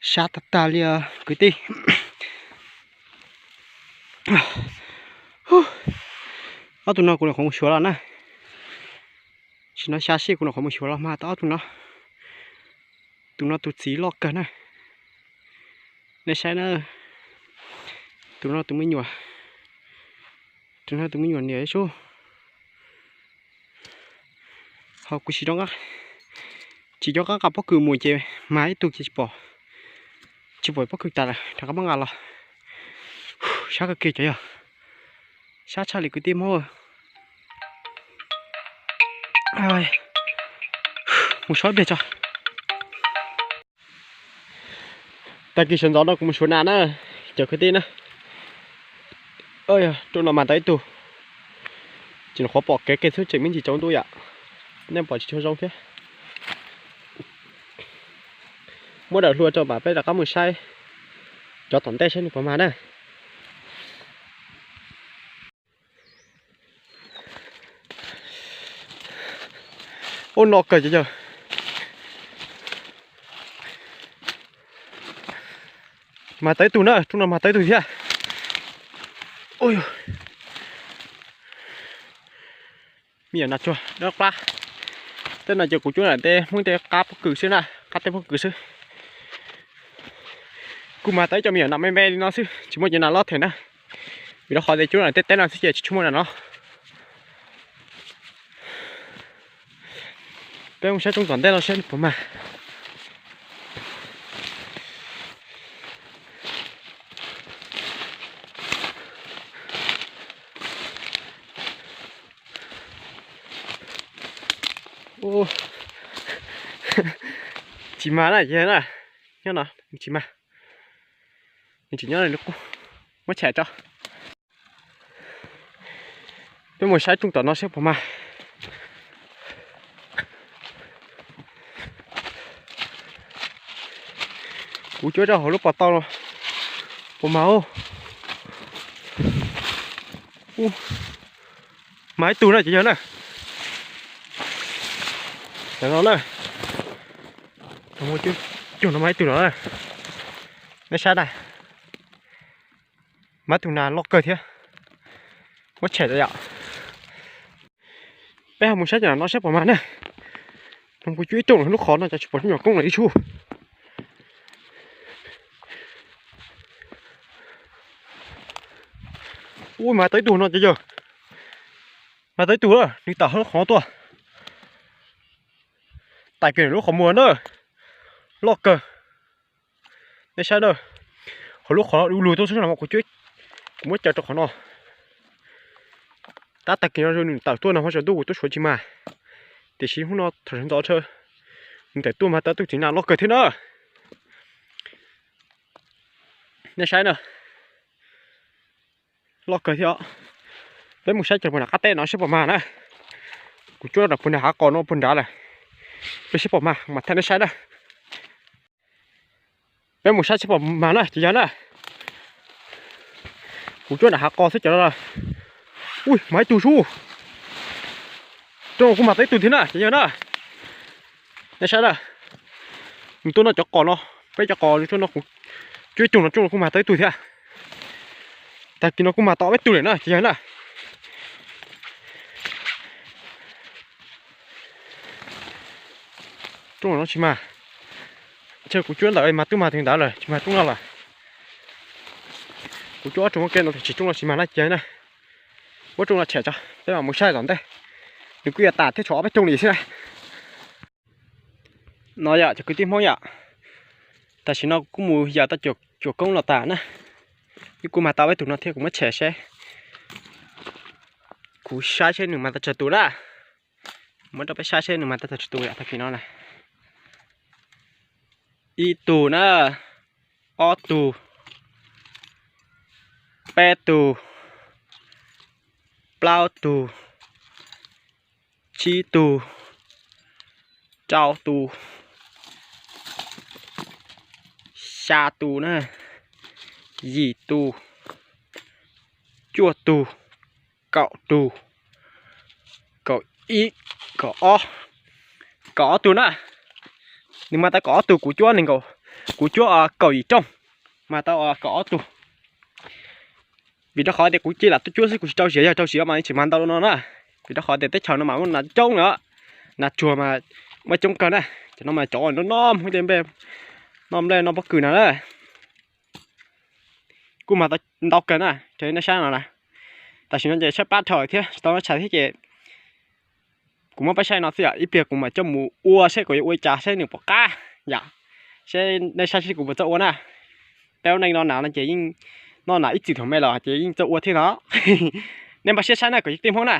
Sab tag tag li kwv tij. Ob tug no kuv nyuam qhuav mus xyuas los na. Sim no xya sij kuv nyuam qhuav mus xyuas los mas tau ob tug no. Tus no tus txiv loj kawg na. Nej saib na, tus no tus me nyuam, tus no tus me nyuam niam sub. Ho kuv tsis, tsis nco qab nqa pob kws mus ces mas ib tug ces tsis pom, tsis pom pob kws tas lawm rov qab muab nqa los. Sab kawg kiag cov yog, sab tshaj li kwv tij Hmoob. Mus so ib pliag tso. Tag kis sawv ntxov no kuv mus xyuas nas na, cov kwv tij na. Rooj no mas tau ib tug. Tseem nyuam qhuav pom kev kiag xwb, tseem me ntsis tsaus ntuj yom, nej pom tsis tshua zoo thiab. Muab daim hlua tso mam peb rov qab mus saib cov tom ntej saib nws puas mag na. Ub, no kawg cov yawg. Mag tau ib tug na, rooj no mag tau ib tug thiab. Me nyuam nas tsuag dawb plab. Tej no ces kuv cuab nram tej Hmoob tej qab pob kws xwb na, qab teb pob kws xwb. Kuj mag tau ib co me nyuam nas me me li no xwb, tsis muaj cov nas loj them na. Vim rau qhov tias cuab nram tej teb no xwb ces tsis tshua muaj nas no. Peb mus saib rooj tom ntej no saib nws puas mag. Tsis mag na, ces na, nyob no tsis mag. Nws tseem nyob, muab tsham tso. Peb mus saib rooj tom no saib puas mag. Kuv cuab rau hauv lub pos tau no puas mag os. Mag ib tug na cov yawg na. Cov no na. Cug no mag ib tug no na. Nej saib na. Mag ib tug nas loj kawg thiab. Muab tshem tso yom. Peb ho mus saib cov no saib puas mag na. Kuv cuab ib rooj lub qhov no cas tsis pom nyuam koob los ib tshub. Ub, mag tau ib tug no cov yawg. Mag tau ib tug, nws tawm hauv lub qhov tuaj. Tawm kiag lub qhov muag na. Loj kawg. Nej saib na, hauv lub qhov du lug tuaj xwb no kuv cuab, kuv muab caw rau qhov no. Tab tag kis no nws tawm tuaj no ho tsaus ntuj kuv tuaj suav tsis mag. Tiam sis hnub no thaum sawv ntxov ntshe nws tawm tuaj mag tau tus txiv nas loj kawg thiab na. Nej saib na. Loj kawg thiab os. Peb mus saib cov puag nram qab teb no saib puas mag na. Kuv cuab nram puag nram hav qos no puag nrad lawm. Peb saib puas mag mas thaij nej saib na. Peb mus saib saib puas mag na cov yawg na. Kuv cuab nram hav qos xwb cov no. Ui, mag ib tug sub. Rooj no kuj mag tau ib tug thiab na cov yawg na. Nej saib na. Nws tuaj noj cov qos no, peb cov qos nws tuaj no, kuv cuab ib tug no rooj no kuj mag tau ib tug thiab. Tag kis no kuj mag tau ob peb tug lawm na cov yawg na. Rooj no tsis mag. Ntshe kuv cuab ntawd mas twb mag tug ntawd lawm, tsis mag rooj no lawm. Kuv cuab ob rooj ua ke no tsis, rooj no tsis mag na cov yawg na. Muab rooj no tshem tso peb mam mus saib tom ntej. Nws kuj yuav tas thiab, tshuav ob peb rooj li xwb na. No yom cov kwv tij Hmoob yom, tam sim no kuv kuj mus yos tau cuam koob los tas na. Kuj mag tau peb tug no thiab, kuv muab tshem seb, kuv saib seb nws mag tau tsawg tus na. Muab rau peb saib seb nws mag tau tsawg tus yom tag kis no na. Ib tug na, ob tug, peb tug, plaub tug, tsib tug, rau tus, xya tus na, yim tus, cuaj tus, kaum tus, kaum ib, kaum ob, kaum ob tug na. Nws mag tau kaum ob tug, kuv cuab nees nkaum, Kuv cuab kaum yim rooj, mas tau kaum ob tug. Vim rau qhov tias kuv cia lam tuaj cuab xwb, kuv tsis rau siav, yog rau siav mas tsis mag ntau li no na. Vim rau qhov tias teb chaws no mas muaj nas coob na, nas tsuag mas muaj coob kawg na. Cov no mas cov noj noj Hmoob tej nplej, noj nplej noj pob kws no na. Kuj mag ntau kawg na, raws li nej saib no na. Tam sim no ces tshaib plab dhau thiab tsis tau noj tshais thiab ces kuv muab peb saib no xwb yom, ib pliag kuv mam coj mus ua saib kuv yuav ua li cas saib nws puas qab yom. Saib nej saib seb kuv puas txawj ua na. Peb ua neej no na no ces yeej noj nas ib txwm thaum me los ces yeej txawj ua thiab no. Nej npaj siab saib na kwv tij Hmoob na.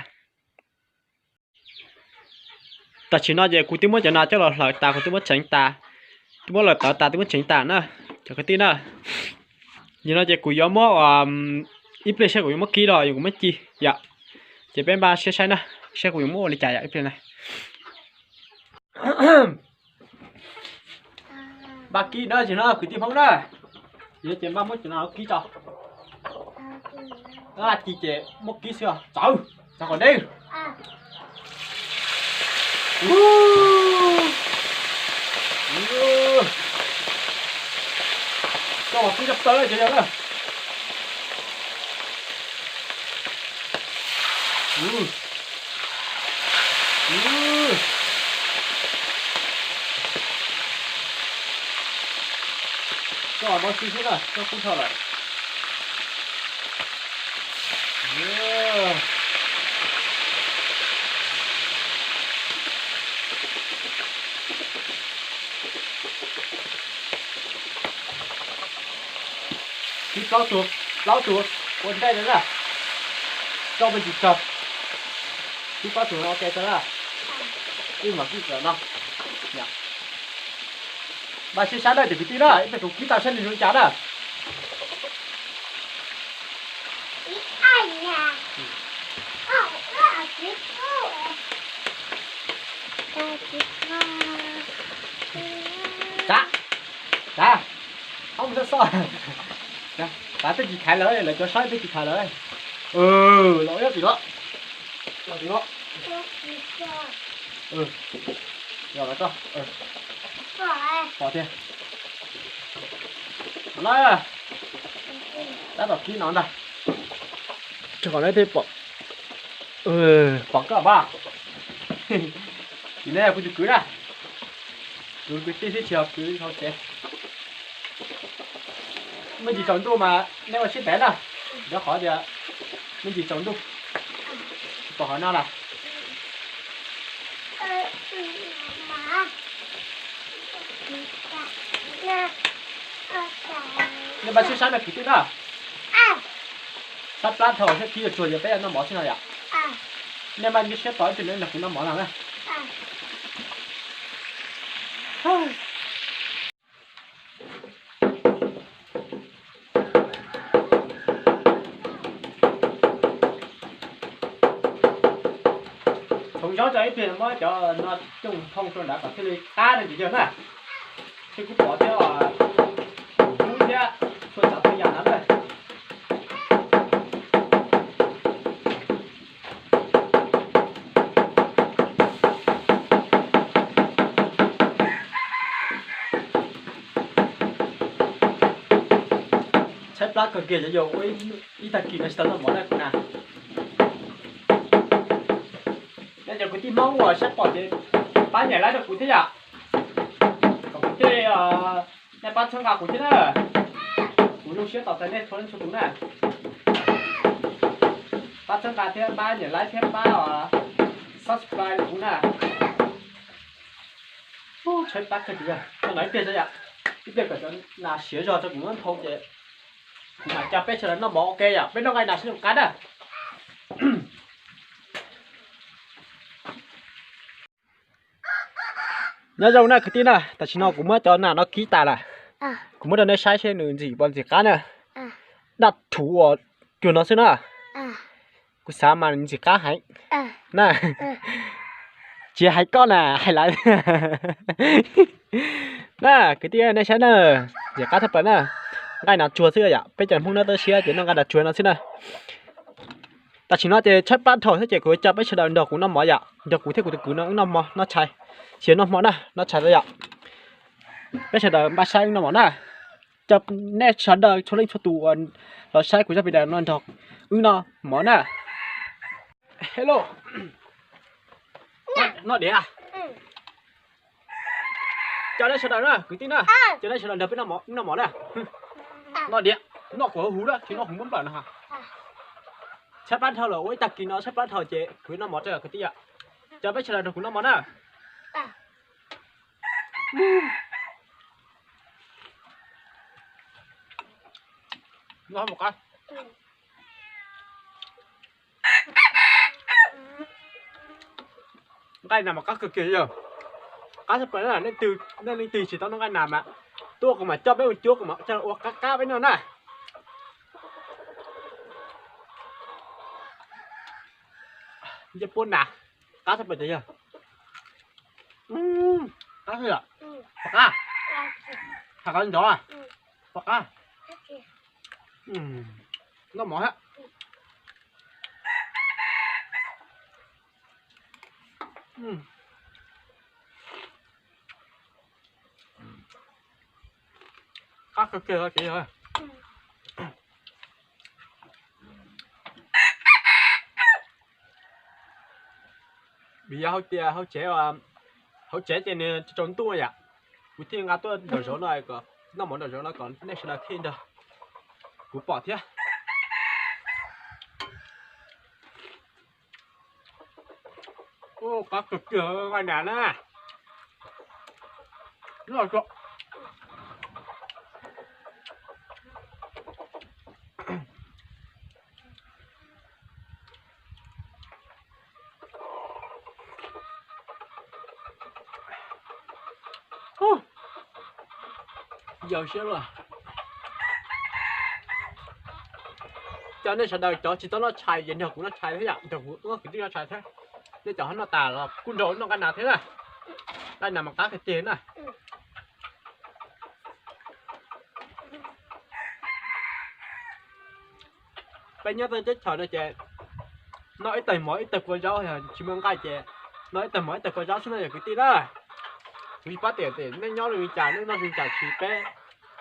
Tam sim no ces kuv twb muab cov nas coj los hlawv tas, kuv twb muab tseev tas, twb muab hlawv tawv tas, twb muab tseev tas na, cov kwv tij na. Nim no ces kuv yuav muab, ib pliag saib kuv yuav muab kib los yog kuv muab ci yom. Ces peb npaj siab saib na, saib kuv yuav muab ua li cas yom ib pliag na. Npaj kib na, tam sim no kwv tij Hmoob na, yog ces npaj muab cov no kib tso. Ci ces muab kib xwb, txawv, txawv kom deb. Koj mas kub coj plaws cov yog na. Koj mas kub xwb na, koj kub dhau lawm. Kib plaub tug, plaub tug ua ntej na, rau me ntsis tsawg. Kib plaub tug no ua ke tau na. Wb mam kib kom no. Npaj siab saib na cov kwv tij na, ib pliag kuv kib tau saib nws zoo li cas na. Ab, ab, ab, mus soj soj. Ab, peb tsis thaiv lawm, lawv cov saib peb tsis thaiv lawm. Los ib tim no, los tim no. Pom thiab. Los na, tab tom kib no ntag. Rau qhov nej thiaj pom, pom koj pab. Ces nej yog kuv tus kwv na, kuv kwv tij thiab tsis yog kwv hauv tsev. Me ntsis tsaus ntuj mas nej ua siab ntev na, rau qhov tias me ntsis tsaus ntuj pom qhov no lawm. Nej npaj siab saib no kwv tij na. Tshaib plab dhau thiab kib yuav tsuag ces peb noj mov xwb no yom. Nej npaj siab tos ib pliag nrog kuv noj mov no na. Thaum zaub tso ib pliag muab cov no coj thoob rau nrad kom thiaj li qab no ces yog na. Thiab kuj pov thiab, hub thiab, txhua tsav txhua yam no na. Tshaib plab kawg kiag, yuav ua ib tag kis no tsis tau noj mov na kuv na. Nej cov kwv tij Hmoob uas saib pom ces pab nias like rau kuv thiab yom. Kom kuv thiaj, nej pab txhawb nqa kuv thiab na. Kuv zoo siab tos txais nej txhua leej txhua tus na. Pab txhawb nqa thiab pab nias like thiab pab subscribe rau kuv na. Tshaib plab kawg kiag, no ib pliag xwb yom, ib pliag kom cov nas siav zog rau kuv muab nphau ces kuv mam coj peb sawv daws noj mov ua ke yom, peb noj nqaij nas seb zoo qab na. Nyob zoo na kwv tij na, tam sim no kuv muab cov nas no kib tas lawm. Kuv muab rau nej saib seb nws ntxim puas ntxim qab na. Daj rhuv uas cuag no xwb na. Kuv xav mas nws ntxim qab heev na. Tsis hais koj na, hais lawv na. Kwv tij nej saib na, ntxim qab thaj plaws na. Nqaij nas tsuag xwb yom, peb cov Hmoob nyob toj siab ces noj nqaij nas tsuag no xwb na. Tam sim no ces tshaib plab dhau thiab ces kuv coj peb sawv daws nrog kuv noj mov yom, nrog kuv thiab kuv tus kwv no wb noj mov noj tshais, sis noj hmo na, noj tshais rau yom. Peb sawv daws npaj saib wb noj mov na. Cov nej sawv daws txhua leej txhua tus uas los saib kuv zaj video no nrog wb noj mov na. Hello. Noj diav. Cov nej sawv daws na, kwv tij na, cov nej sawv daws nrog peb noj mov na. Noj diav, noj kom huv na, tsis noj huv npab nplawm no. Tshaib plab dhau lawm, ua ib tag kis no tshaib plab dhau ces kuv noj mov rau kwv tij yom. Cov peb sawv daws nrog kuv noj mov na. Noj mov qab. Nqaij nas mas qab kawg kiag yog. Qab tshaj plaws na, nej leej twg tsis tau noj nqaij nas mas tuaj kuv mam coj peb ua cuab, kuv mam coj ua qab qab peb noj na. Ncej puab nas, qab tshaj plaws yog. Qab, qab, qab ntov, qab. Noj mov hab. Qab kawg kiag. Vim yog hauv tias hauv tsev, hauv tsev ces nws tsaus ntuj yom. Kuv thiaj nqa tuaj nraum zoov no kom noj mov nraum zoov no kom nej sawv daws thiaj nrog kuv pom thiab. Qab kawg kiag nqaij nas na. Yog siab lawm. Cov nej sawv daws cov tsis tau noj tshais ces nrog kuv noj tshais thiab yom, nrog kuv ua kwv tij noj tshais thiab. Nej cov ho noj tas los kuj nrog noj nqaij nas thiab na. Nqaij nas mas qab tiag tiag na. Peb nyob teb chaws no ces noj ib tag mov ib tag kua zaub, yog tsis muaj nqaij ces noj ib tag mov ib tag kua zaub xwb no yog kwv tij na. Kuv tsis paub tias nej nyob li cas, nej noj li cas, tsis peb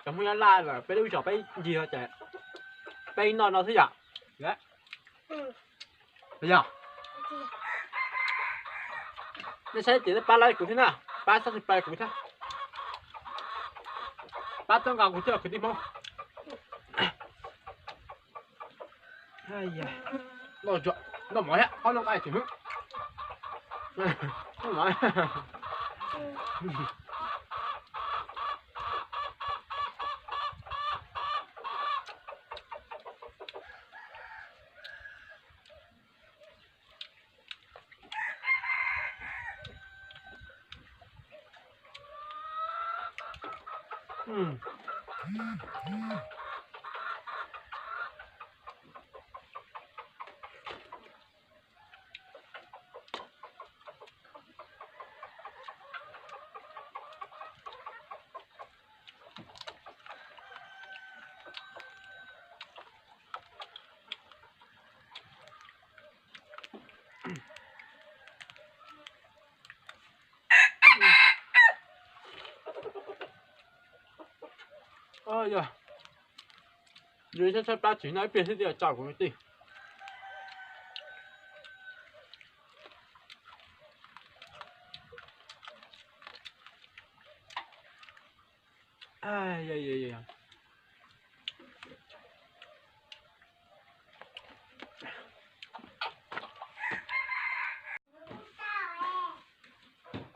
cov Hmoob Nyab Laj lawm peb lub zos peb ncig ces peb noj no xwb yom. Yog nej saib ces nej pab like kuv thiab na, pab subscribe kuv thiab, pab txhawb nqa kuv thiab kwv tij Hmoob. Noj mov thiab, ob noj nqaij tsis hwb. Yog, yus tshaib tshaib plab tsis noj ib pliag xwb twb tso kuv tij.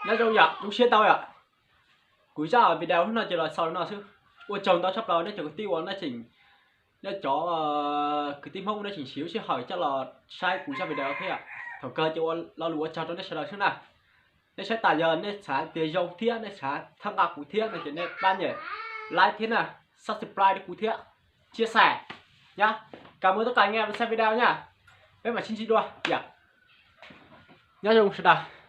Nyob zoo yom, lub siab tau yom. Kuv zaj video hnub no ces los xaus li no xwb. Ua tsaug ntau tshaj plaws nej cov kwv tij uas nej tseem, nej cov kwv tij Hmoob nej tseem siv lub sij hawm coj los saib kuv zaj video thiab yom. Thaum kawg ces ua lo lus ua tsaug rau nej sawv daws xwb na. Nej saib tas yog nej xav tias zoo thiab nej xav txhawb nqa kuv thiab no ces nej pab nyem like thiab na, subscribe rau kuv thiab, chia sẻ nhá. Cảm ơn tất cả anh em đã xem video nha. Peb mam sib ntsib dua yom. Nyob zoo sawv daws.